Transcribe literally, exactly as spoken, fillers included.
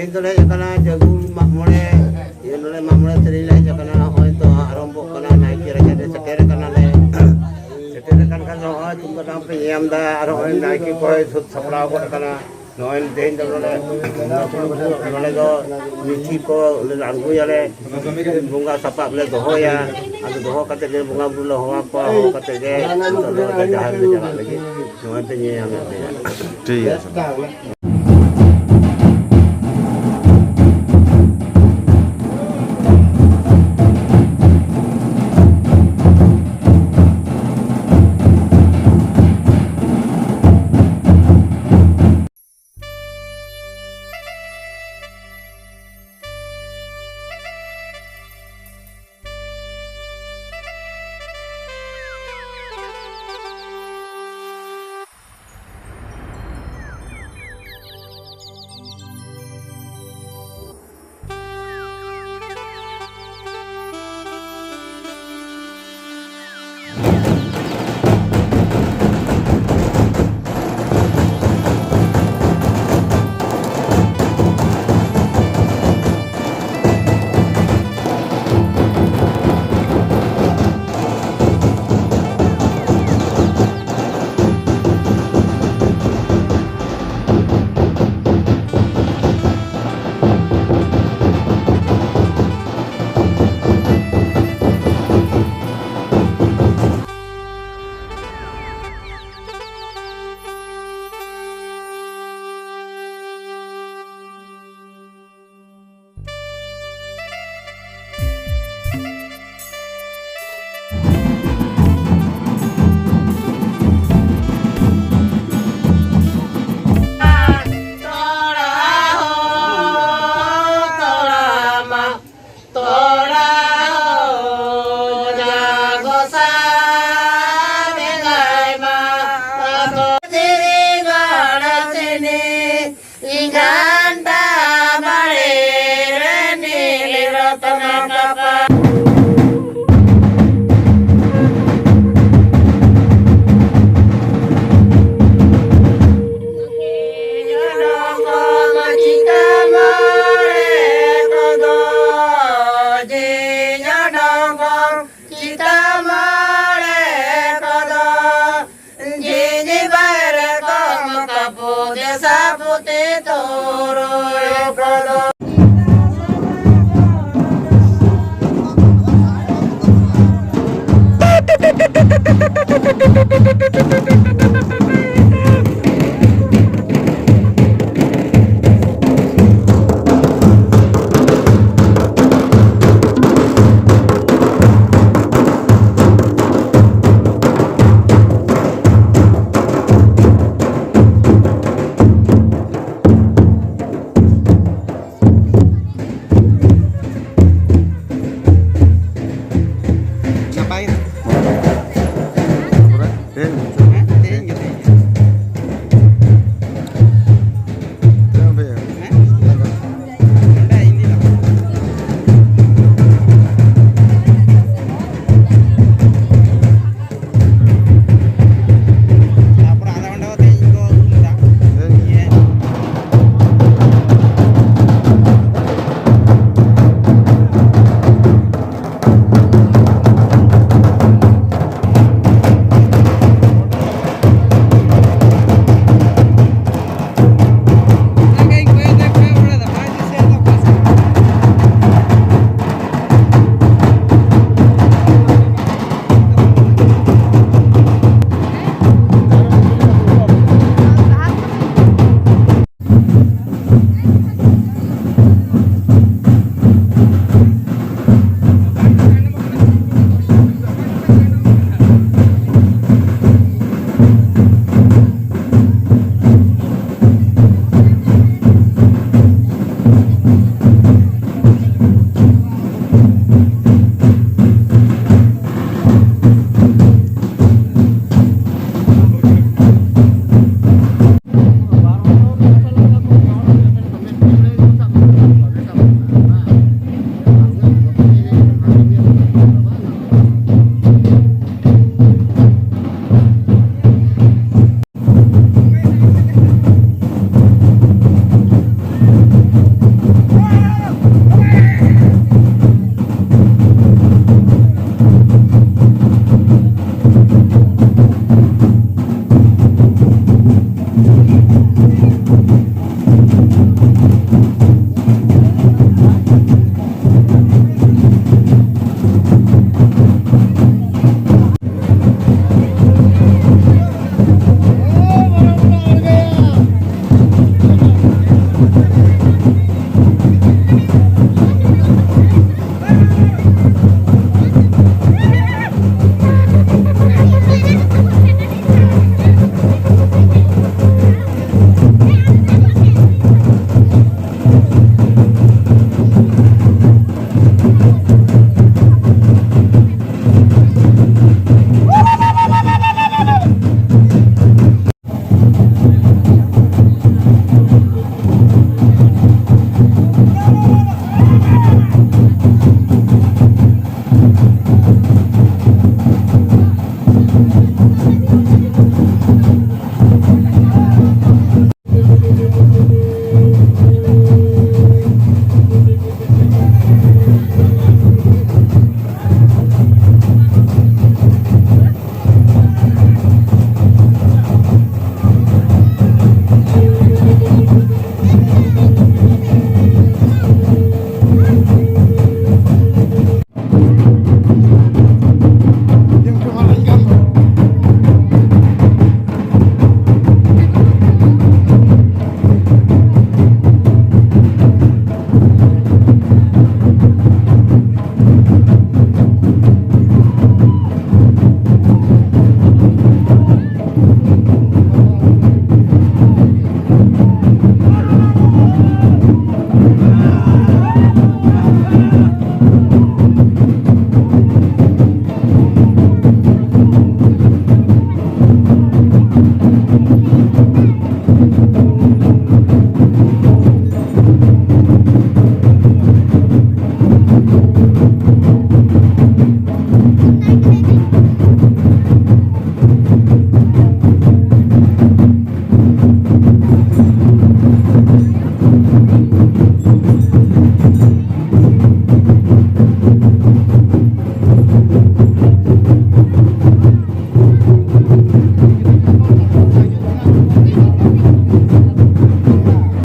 ᱛᱮᱦᱮᱧ ᱫᱚᱞᱮ ᱦᱮᱡ ᱟᱠᱟᱱᱟ ᱡᱟᱹᱜᱩ ᱢᱟᱜ ᱢᱚᱬᱮ, ᱤᱭᱟᱹ ᱱᱚᱰᱮ ᱢᱟᱜ ᱢᱚᱬᱮ ᱥᱮᱨᱮᱧ ᱞᱮ ᱦᱮᱡ ᱟᱠᱟᱱᱟ᱾ ᱱᱚᱜᱼᱚᱭ ᱛᱚ ᱟᱨᱟᱢᱵᱷᱚᱜ ᱠᱟᱱᱟ, ᱱᱟᱭᱠᱮ ᱨᱟᱪᱟ ᱨᱮ ᱥᱮᱴᱮᱨ ᱟᱠᱟᱱᱟᱞᱮ᱾ ᱥᱮᱴᱮᱨ ᱟᱠᱟᱱ ᱠᱷᱟᱱ ᱱᱚᱜᱼᱚᱭ ᱛᱩᱢᱫᱟᱜ ᱴᱟᱢᱟᱠ ᱯᱮ ᱧᱮᱞ ᱮᱫᱟ, ᱟᱨ ᱱᱚᱜᱼᱚᱭ ᱱᱟᱭᱠᱮ ᱠᱚᱭ ᱥᱟᱹᱛ ᱥᱟᱯᱲᱟᱣ ᱜᱚᱫ ᱟᱠᱟᱱᱟ᱾ ᱱᱚᱜᱼᱚᱭ ᱛᱮᱦᱮᱧ ᱫᱚ ᱱᱚᱰᱮ ᱵᱚᱸᱜᱟ ᱵᱩᱨᱩ ᱠᱚ, ᱱᱚᱰᱮ ᱫᱚ ᱢᱤᱛᱷᱤ ᱠᱚ ᱞᱮ ᱟᱬᱜᱚᱭᱟᱞᱮ, ᱵᱚᱸᱜᱟ ᱥᱟᱯᱟᱵ ᱞᱮ ᱫᱚᱦᱚᱭᱟ᱾ ᱟᱫᱚ ᱫᱚᱦᱚ ᱠᱟᱛᱮ ᱜᱮ ᱵᱚᱸᱜᱟ ᱵᱩᱨᱩ ᱞᱮ ᱦᱚᱦᱚ ᱟᱠᱚᱣᱟ, ᱦᱚᱦᱚ ᱠᱟᱛᱮ ᱜᱮ ᱱᱤᱛᱚᱜ ᱫᱚ ᱡᱟᱦᱮᱨ ᱞᱮ ᱪᱟᱞᱟᱜ ᱞᱟᱹᱜᱤᱫ᱾ ᱱᱚᱜᱼᱚᱭ ᱯᱮ ᱧᱮᱞ ᱧᱟᱢᱮᱫ ᱞᱮᱭᱟ᱾ ᱴᱷᱤᱠ ᱜᱮᱭᱟ᱾